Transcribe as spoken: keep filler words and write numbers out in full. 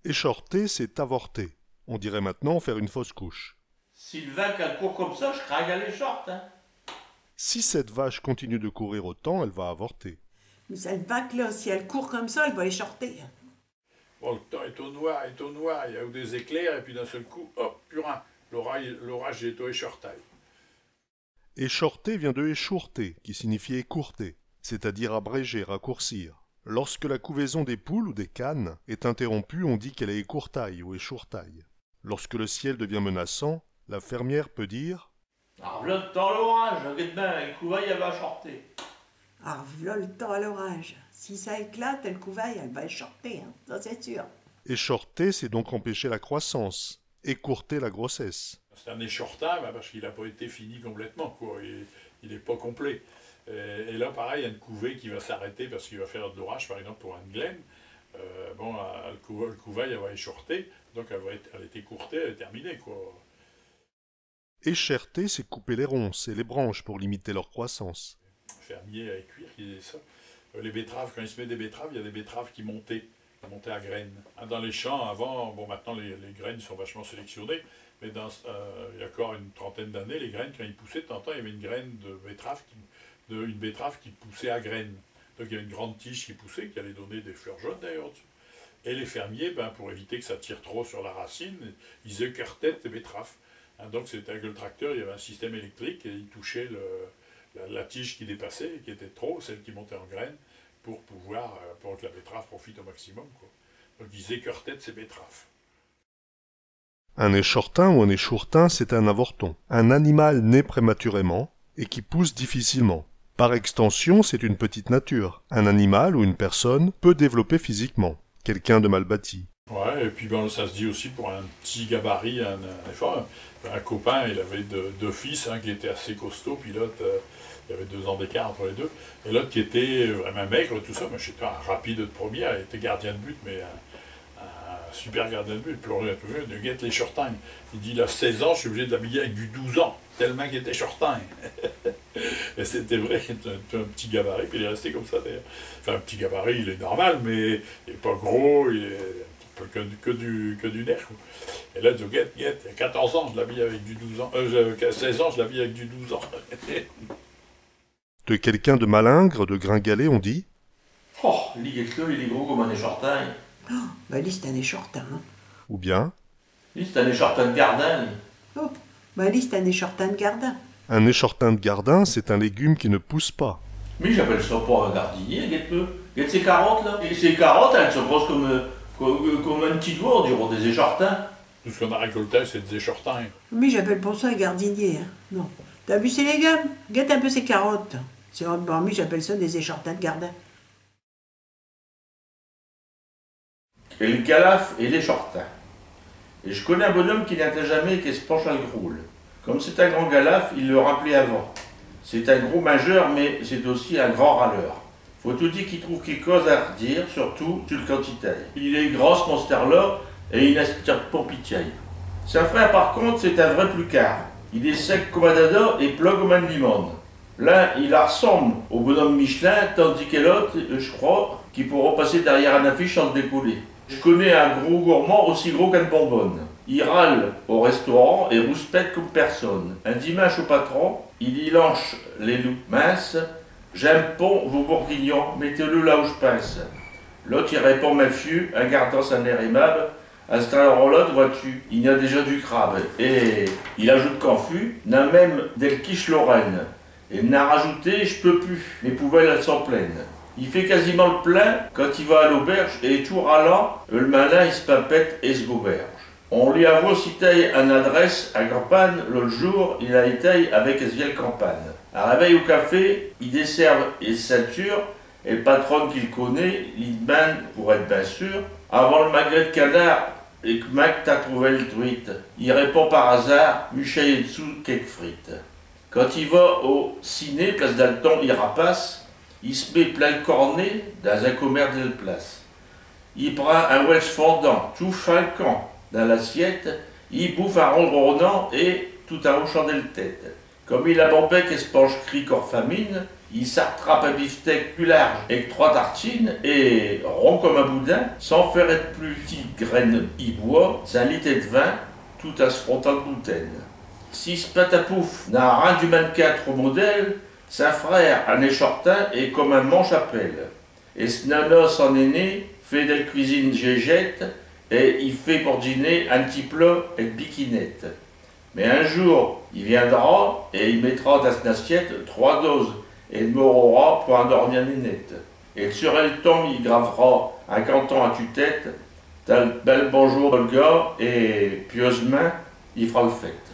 Échorter, c'est avorter. On dirait maintenant faire une fausse couche. Si l' vaque all' court comme cha, j' crains qu'all' échorte, hein. Si cette vache continue de courir autant, elle va avorter. Mais chelle vaque-là, si all' court comme cha, all' va échorter, hein. Bon, l' temps est au noir, est au noir, i a eu des éclairs, et pis d'un seul coup, hop, pus rien. L'orage, l'orage est au échortaille. Échorter vient de échourter, qui signifie écourter, c'est-à-dire abréger, raccourcir. Lorsque la couvaison des poules ou des canes est interrompue, on dit qu'elle est écourtaille ou échourtaille. Lorsque le ciel devient menaçant, la fermière peut dire : Arv'là l' temps l'orage, guette bin, el couvaille all' va échorter. Arv'là l' temps à l'orage. Si cha éclate, el couvaille all' va échorter, hein, cha ch'est sûr. Échorter, c'est donc empêcher la croissance, écourter la grossesse. Ch'est un échortin, bah, parce qu'il a pas été fini complètement, quoi. Il, il est pas complet. Et, et là, pareil, y a une couvée qui va s'arrêter parce qu'il va faire de l'orage, par exemple, pour une glaine. Euh, bon, euh, le cou-, le couvaille, elle va échorter, donc elle va être, elle est écourtée, elle est terminée, quoi. Écherter, c'est couper les ronces et les branches pour limiter leur croissance. Fermier à Écuires qui disait ça. Euh, les betteraves, quand il semait des betteraves, il y a des betteraves qui montaient, qui montaient à graines. Hein, dans les champs, avant, bon, maintenant les, les graines sont vachement sélectionnées, mais dans, euh, il y a encore une trentaine d'années, les graines, quand ils poussaient, de temps en temps, il y avait une graine de betterave qui, de, une betterave qui poussait à graines. Donc il y avait une grande tige qui poussait, qui allait donner des fleurs jaunes d'ailleurs au-dessus. Et les fermiers, ben, pour éviter que ça tire trop sur la racine, ils écartaient les betteraves. Hein, donc c'était avec le tracteur, il y avait un système électrique et il touchait le, la, la tige qui dépassait, qui était trop, celle qui montait en graine, pour pouvoir, euh, pour que la betterave profite au maximum, quoi. Donc ils écartaient ces betteraves. Un échortin ou un échourtin, c'est un avorton, un animal né prématurément et qui pousse difficilement. Par extension, c'est une petite nature, un animal ou une personne peu développée physiquement, quelqu'un de mal bâti. Ouais, et puis bon, ça se dit aussi pour un petit gabarit, un, un enfant. Un copain, il avait deux, deux fils, un qui était assez costaud, puis l'autre, euh, il y avait deux ans d'écart entre les deux, et l'autre qui était vraiment maigre, tout ça, mais c'était un rapide de première, il était gardien de but, mais un, un super gardien de but, puis on lui a dit, guette l'échortin. Il dit, il a seize ans, je suis obligé de l'habiller avec du douze ans, tellement qu'il était échortin. Et c'était vrai, un, un petit gabarit, puis il est resté comme ça d'ailleurs. Enfin, un petit gabarit, il est normal, mais il est pas gros, il est que, que du, que du nerf, quoi. Et là, il dit, guette, guette, il y a quatorze ans, je l'habille avec du douze ans, euh, je, seize ans, je l'habille avec du douze ans. De quelqu'un de malingre, de gringalet, on dit : Oh, li, guette-le, il est gros comme un échortin. Oh, bah, li, ch'est un échortin, hein. Ou bien : Li, ch'est un échortin de gardin, li. Oh, bah, li, ch'est un échortin de gardin. Un échortin de gardin, c'est un légume qui ne pousse pas. Mi, j'appelle cha pas un gardinier, guette-le. Guette ses carottes, là. Et ses carottes, elles sont grosses comme, euh, comme, comme un petit doigt, on dirait des échortins. Tout ce qu'on a récolté, c'est des échortins. Mi, j'appelle pas cha un gardinier, hein. Non. T'as vu ses légumes ? Guette un peu ses carottes. C'est, bon, mi, j'appelle cha des échortins de gardin. El galafe et l'échortin. Et j' connais un bonhomme qui n'intind jamais qu'es' panche al groule. Comme ch'est un grand galafe, i l'a rappelé avant. Ch'est un gros mingeur, mais ch'est aussi un grand râleur. Faut toudis qu'i trouve quéque cosse à redire, surtout su l' quantité. Il est gras, ch' monstère-là, et i n'inspire pon pitié. Sin frère, par conte, ch'est un vrai plucard. Il est sec comme un dada et plat comme un limon. L'un, i arsanne au bonhomme Michelin, tandis que l'aute, euh, j' cros qu'i pourrot passer derrière eune affiche sans décoller. J' connais un gros gourmand aussi gros qu'eune bonbonne. I râle au restaurant et rouspète comme personne. Un diminche au patron, i li lanche les loupes minces : « J'aime pon vos bourguignons, mettez-le là où j' pinse. » L'aute i répond : « Min fiu », in gardant sin air aimable, « à ch't heure-là, vois-tu, i gn-a déjà du crabe. » Et i ajoute confus : « Gn-a même del quiche lorraine. » Et d'n'in rajouter, j' peux pus, mes poubelles, all' sont pleines. I fait quasimint l' plein quand i va à l'auberge, et tout râlant, el malin, i s' pimpette et s' goberge. On li avot cité eune adresse à Grpanne, l'aute jour, i a été avec es' vielle campane. Arrivé au café, i desserre es' ceinture, et l' patronne qui l' connaît, li d'minde, pour ête bin sûr : « Avant l' magret d' canard, et quément qu' t'as trouvé l' truite ? » I répond par hasard : « Muchée in-d'sous quéques frites. » Quand i va au ciné, place Dalton, i rapache, i s' met plein l' cornet dins un commerce del place. I prind un Welsch fondant, tout flinquant, dins l'assiette, i bouffe in ronronnant et tout in hochant del tête. Comme il a bon bec et s' panche crie cor famine, i s'artrape un bifteck pus large et trois tartines et, rond comme un boudin, sans faire ête pus p'tit graine i boit sin litre ed vin, tout in s' frottant l' boutaine. Si s' patapouf n'a rin du mannequin trop modèle, sin frère, un échortin, est comme un manche à pelle. Et s' nana, sin aîné, fait del cuisine gégette, et i fait pour dîner un p'tit plat ed biquinette. Mais un jour, i viendra et i mettra dins s'n assiette trois doses ed morora pour indormir Ninette. Et sur el tombe, i gravera, in cantant à tue-tête, tal bel bonjour Olga, et pieus'mint, i f'ra l' fête.